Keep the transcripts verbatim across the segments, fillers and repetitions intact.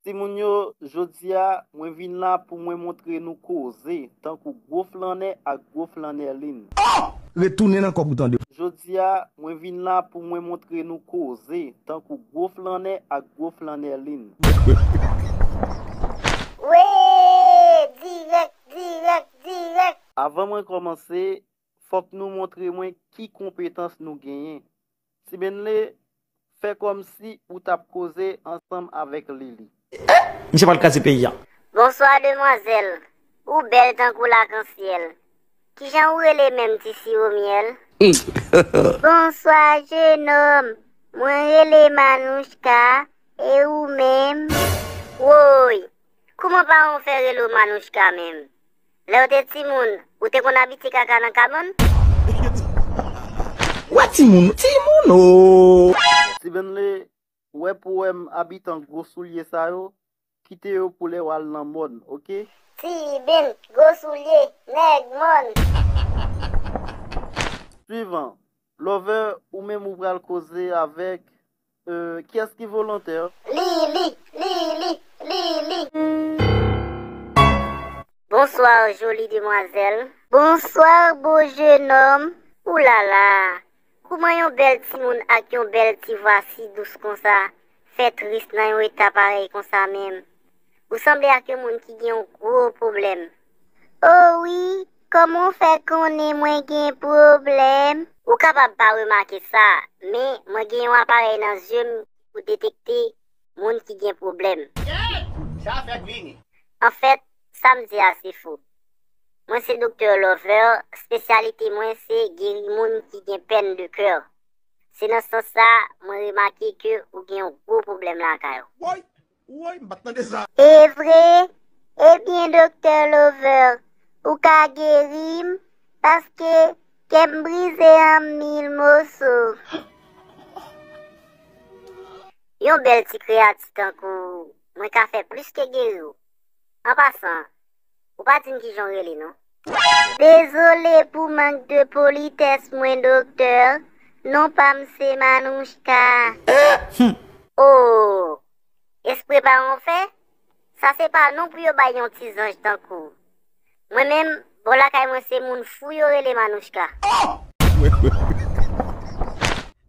Timoun yo, jodi a, mwen vin la pou mwen montre nou koze, tankou gwo flannè ak gwo flannèlin. Retounen nan kòb ou tande. Jodi a, mwen vin la pou mwen montre nou koze, tankou gwo flannè ak gwo flannèlin. Wi, dirèk, dirèk, dirèk. Avan mwen kòmanse, fòk nou montre mwen ki konpetans nou genyen. Ti Benle, fè kòmsi ou t ap koze ansanm avèk Lili. Misye pral kraze peyi a. Bonswa demwazèl. Ou bèl tankou lakansyèl. Kijan ou rele menm ti siwo myèl? Bonswa jenòm. Mwen rele Manouchka. E ou menm? Woy! Kouman paran w fè rele w Manouchka menm? Lè w te timoun, ou te konn abitye kaka nan kabann? Wè timoun, timoun o! Ti Benle, ou wè pou wè m abitan gwo soulye sa yo, kite yo pou lè w al nan mòn, oke? Ti Ben, gwo soulye, nèg mòn. Swivan, Lover, ou menm ou pral koze avèk, euh, kiyès ki volontè? Lili, Lili, Lili. Bonswa, joli demwazèl. Bonswa, bo jenòm. Oulala, kouman yon bèl timoun ak yon bèl ti vwa si dous konsa fè tris nan yon eta parèy konsa menm? Ou sanble ak yon moun ki gen yon gwo pwoblèm. O wi, kòman w fè konnen mwen gen pwoblèm? Ou kapab pa remake sa, men mwen gen yon aparèy nan zye m pou detekte moun ki gen pwoblèm. Sa fèk vini. Anfèt, sa m di a se fo. Mwen se Doktè Lover, espesyalite mwen se geri moun ki gen pèn de kè. Se nan sans sa, mwen remake ke ou gen yon gwo pwoblèm lakay ou. Woy, woy, m pa t tande sa. E vre? Ebyen, Doktè Lover, ou ka geri m, paske kè m brize an mil moso. Yon bèl ti kreyati tankou ou, mwen ka fè plis ke geri w. An pasan, ou pa di m kijan w rele non. Dezole pou mank de politès mwen, Doktè. Non pa m se Manouchka. Oh! Espre paran w fè? Sa se pa non pou yo bay yon ti zanj tankou w. Mwen menm, bò lakay mwen se moun fou yo rele Manouchka.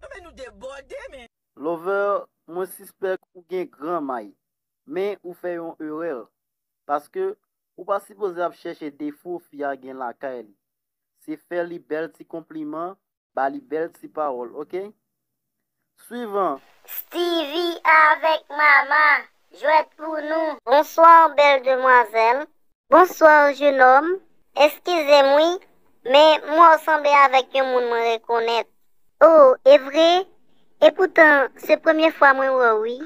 Anben nou debòde men. Lover, mwen sispèk ou gen gran may, men ou fè yon erè, paske ou pa sipoze ap chèche defo fi a gen lakay li. Se fè li bèl ti konpliman, ba li bèl ti pawòl, oke? Swivan. Steevy avèk Mama, jwèt pou nou. Bonswa, bèl demwazèl. Bonswa, jenòm. Eskize m wi, men m wè w sanble avèk yon moun mwen rekonèt. Oh, e vre? Epoutan, se premye fwa mwen wè w wi.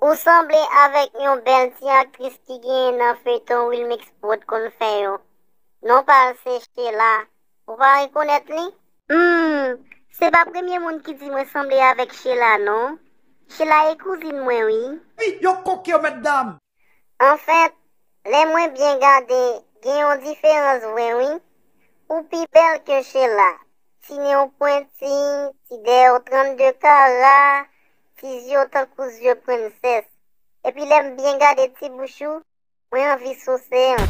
Ou sanble avèk yon bèl ti aktris ki genyen nan feyton Wilmix Prod konn fè yo. Non pa l se Sheila. Ou pa rekonèt li? Hmm, se pa premye moun ki di mwen sanble avèk Sheila non. Sheila e kouzin mwen wi. Pi, yo koke yo mèt dam. Anfèt, lè mwen byen gade, gen yon diferans vre wi. Ou pi bèl ke Sheila. Ti nen w pwenti, ti dèyè w trannde kara, ti zye w tankou zye prensès. Epi lè m byen gade ti bouch ou, mwen anvi souse l.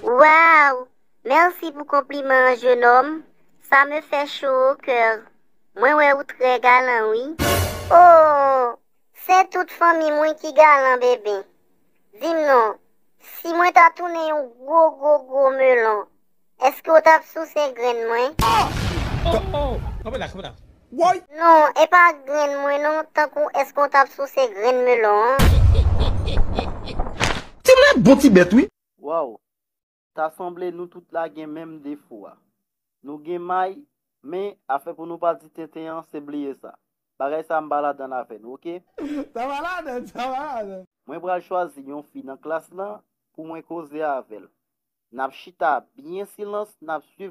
Waw! Mèsi pou konpliman an, jenòm. Sa me fè cho o kè. Mwen wè ou trè galan wi. Oh! Se tout fanmi m wi ki galan, bebe. Di m non, si mwen ta tounen yon gwo gwo gwo melon, èske w t ap souse grenn mwen? Oh, oh, kanpe la, kanpe la. Woy! Non, e pa grenn mwen non, tankou èske w t ap souse grenn melon an? Ti mwen bon ti bèt wi. Waw! Ta sanble nou tout la gen menm defo a. Nou gen may, men afè pou nou pa di tenten an, se bliye sa. Bagay sa m pa ladann avè nou, oke? Sa pa ladann, sa pa ladann. Mwen pral chwazi yon fi nan klas lan pou mwen koze avè l. N ap chita byen silans, n ap swiv